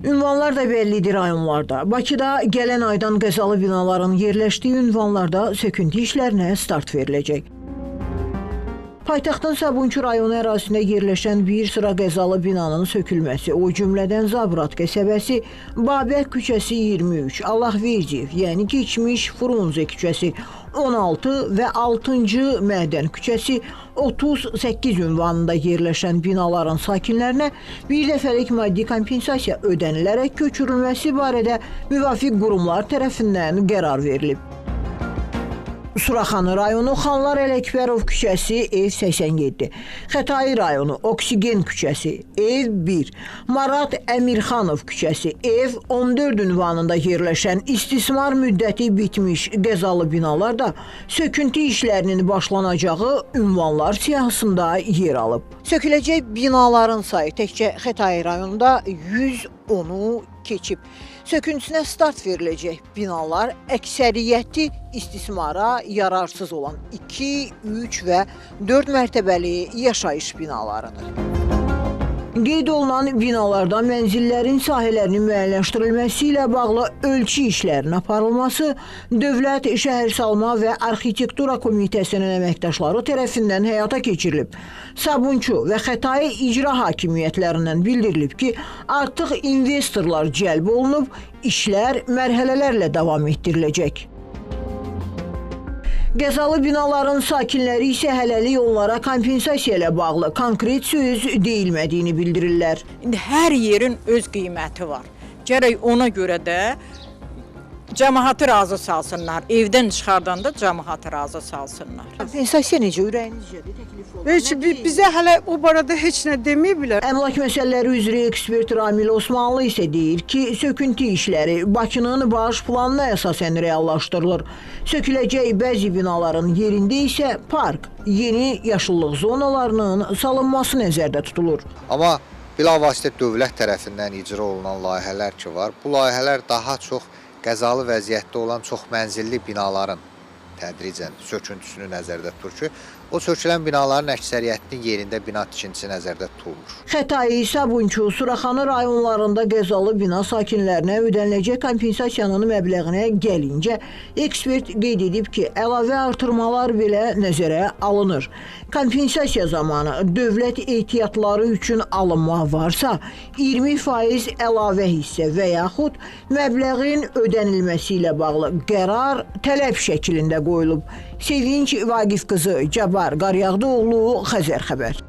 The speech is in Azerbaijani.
Ünvanlar da bəllidir rayonlarda. Bakıda gələn aydan qəzalı binaların yerləşdiyi ünvanlarda söküntü işlərinə start veriləcək. Paytaxtın Sabunçu rayonu ərazisində yerləşən bir sıra qəzalı binanın sökülməsi, o cümlədən Zabrat qəsəbəsi, Babək küçəsi 23, Allahverdiyev, yəni keçmiş Frunze küçəsi 16 və 6-cı Mədən küçəsi 38 ünvanında yerləşən binaların sakinlərinə bir dəfəlik maddi kompensasiya ödənilərək köçürülməsi barədə müvafiq qurumlar tərəfindən qərar verilib. Suraxanı rayonu Xanlar Ələkbərov küçəsi ev 87, Xətai rayonu Oksigen küçəsi ev 1, Marat Əmirxanov küçəsi ev 14 ünvanında yerləşən istismar müddəti bitmiş qəzalı binalar da söküntü işlərinin başlanacağı ünvanlar siyahısında yer alıb. Söküləcək binaların sayı təkcə Xətai rayonunda 110-u keçib. Söküntüsünə start veriləcək binalar əksəriyyəti istismara yararsız olan 2, 3 və 4 mərtəbəli yaşayış binalarıdır. Qeyd olunan binalarda mənzillərin sahələrinin müəyyənləşdirilməsi ilə bağlı ölçü işlərinin aparılması Dövlət Şəhərsalma və Arxitektura Komitəsinin əməkdaşları tərəfindən həyata keçirilib. Sabunçu və Xətai icra hakimiyyətlərindən bildirilib ki, artıq investorlar cəlb olunub, işlər mərhələlərlə davam etdiriləcək. Qəzalı binaların sakinləri isə hələlik onlara kompensasiya ilə bağlı konkret söz deyilmədiyini bildirirlər. İndi hər yerin öz qiyməti var. Gərək ona görə də cəmaatı razı salsınlar. Evdən çıxardanda cəmaatı razı salsınlar. Kompensasiya necə ürəyinizcədir təklif olunur? Heç bizə hələ o barədə heç nə deməyiblər. Əmlak məsələləri üzrə ekspert Ramil Osmanlı isə deyir ki, söküntü işləri Bakının baş planına əsasən reallaşdırılır. Söküləcək bəzi binaların yerində isə park, yeni yaşıllıq zonalarının salınması nəzərdə tutulur. Amma bilavasitə dövlət tərəfindən icra olunan layihələr ki var, bu layihələr daha çox qəzalı vəziyyətdə olan çoxmənzilli binaların tədricən söküntüsünü nəzərdə tutur ki, o sökülən binaların əksəriyyətinin yerində bina tikintisi nəzərdə tutulmur. Xətai, Sabunçu, Suraxanı rayonlarında qəzalı bina sakinlərinə ödəniləcək kompensasiyanın məbləğinə gəlincə, ekspert qeyd edib ki, əlavə artırmalar belə nəzərə alınır. Kompensasiya zamanı dövlət ehtiyatları üçün alınma varsa, 20% əlavə hissə və yaxud məbləğin ödənilməsi ilə bağlı qərar tələb şəklində qoyulub. Sevinç Vaqif qızı, Cabbar Qaryağdıoğlu, Xəzər xəbər.